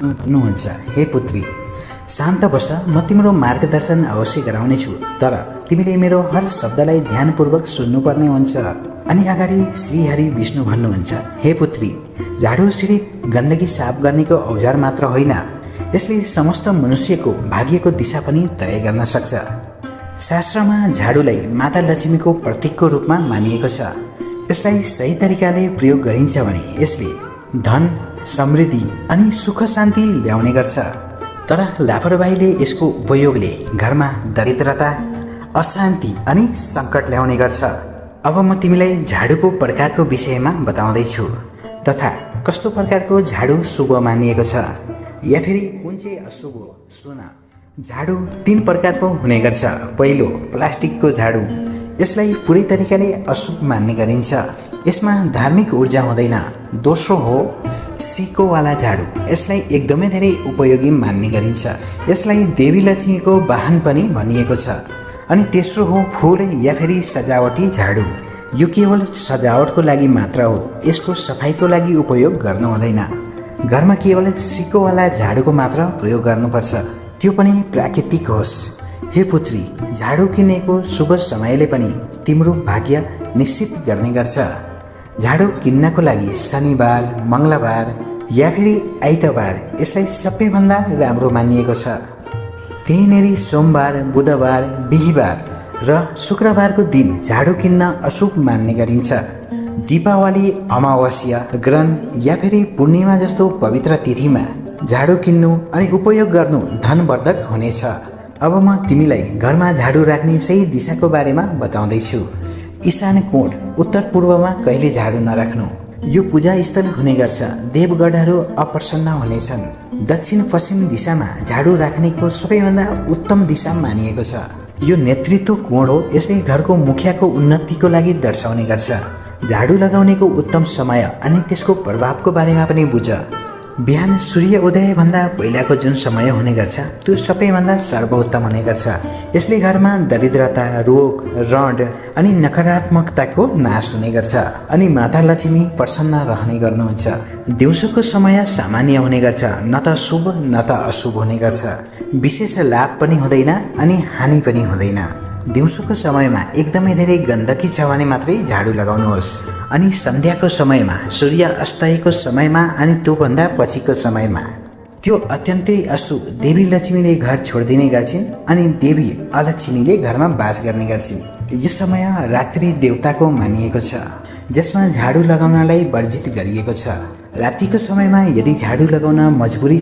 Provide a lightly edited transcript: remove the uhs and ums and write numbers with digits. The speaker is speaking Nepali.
भन्नुहुन्छ, हे पुत्री, शान्त बस, म तिम्रो मार्गदर्शन अवश्य गराउनेछु, तर तिमीले मेरो हर शब्दलाई ध्यानपूर्वक सुन्नुपर्ने हुन्छ। अनि अगाडि श्रीहरि विष्णु भन्नुहुन्छ, हे पुत्री, झाडु सिर्फ गन्दगी साफ गर्नेको औजार मात्र होइन, यसले समस्त मनुष्यको भाग्यको दिशा पनि तय गर्न सक्छ। शास्त्रमा झाडुलाई माता लक्ष्मीको प्रतीकको रूपमा मानिएको छ। यसलाई सही तरिकाले प्रयोग गरिन्छ भने यसले धन, समृद्धि अनि सुख शान्ति ल्याउने गर्छ। तर लापरवाहीले यसको उपयोगले घरमा दरिद्रता, अशान्ति अनि सङ्कट ल्याउने गर्छ। अब म तिमीलाई झाडुको प्रकारको विषयमा बताउँदैछु तथा कस्तो प्रकारको झाडु शुभ मानिएको छ या फेरि कुन चाहिँ अशुभ हो। सुन, झाडु 3 प्रकारको हुने गर्छ। पहिलो, प्लास्टिकको झाडु, यसलाई पुरै तरिकाले अशुभ मान्ने गरिन्छ, यसमा धार्मिक ऊर्जा हुँदैन। दोस्रो हो सिकोवाला झाडु, यसलाई एकदमै धेरै उपयोगी मान्ने गरिन्छ, यसलाई देवी लक्ष्मीको वाहन पनि भनिएको छ। अनि तेस्रो हो फुल या फेरि सजावटी झाडु, यो केवल सजावटको लागि मात्र हो, यसको सफाइको लागि उपयोग गर्नु हुँदैन। घरमा केवल सिकोवाला झाडुको मात्र प्रयोग गर्नुपर्छ, त्यो पनि प्राकृतिक होस्। हे पुत्री, झाडु किन्नेको शुभ समयले पनि तिम्रो भाग्य निश्चित गर्ने गर्छ। झाडु किन्नको लागि शनिबार, मङ्गलबार या फेरि आइतबार यसलाई सबैभन्दा राम्रो मानिएको छ। त्यहीँनेरि सोमबार, बुधबार, बिहिबार र शुक्रबारको दिन झाडु किन्न अशुभ मान्ने गरिन्छ। दीपावली, अमावस्या, ग्रहण या फेरि पूर्णिमा जस्तो पवित्र तिथिमा झाडु किन्नु अनि उपयोग गर्नु धनवर्धक हुनेछ। अब म तिमीलाई घरमा झाडु राख्ने सही दिशाको बारेमा बताउँदैछु। ईशान कोण, उत्तर पूर्वमा कहिले झाडु नराख्नु, यो पूजा स्थल हुने गर्छ, देवगणहरू अप्रसन्न हुनेछन्। दक्षिण पश्चिम दिशामा झाडु राख्नेको सबैभन्दा उत्तम दिशा मानिएको छ। यो नेतृत्व कोण हो, यसले घरको मुखियाको उन्नतिको लागि दर्शाउने गर्छ। झाडु लगाउनेको उत्तम समय अनि त्यसको प्रभावको बारेमा पनि बुझ। बिहान सूर्य उदयभन्दा पहिलाको जुन समय हुने गर्छ त्यो सबैभन्दा सर्वोत्तम हुने गर्छ। यसले घरमा दरिद्रता, रोग, ऋण अनि नकारात्मकताको नाश हुने गर्छ अनि माता लक्ष्मी प्रसन्न रहने गर्नुहुन्छ। दिउँसोको समय सामान्य हुने गर्छ, न त शुभ न त अशुभ हुने गर्छ। विशेष लाभ पनि हुँदैन अनि हानि पनि हुँदैन। दिउँसोको समयमा एकदमै धेरै गन्दगी छ भने मात्रै झाडु लगाउनुहोस् अनि सन्ध्याको समयमा, सूर्य अस्तको समयमा अनि त्योभन्दा पछिको समयमा। त्यो अत्यन्तै अशुभ, देवी लक्ष्मीले घर छोडिदिने गर्छिन् अनि देवी अलक्ष्मीले घरमा बास गर्ने गर्छिन्। यो समय रात्रि देवताको मानिएको छ, जसमा झाडु लगाउनलाई वर्जित गरिएको छ। रातिको समयमा यदि झाडु लगाउन मजबुरी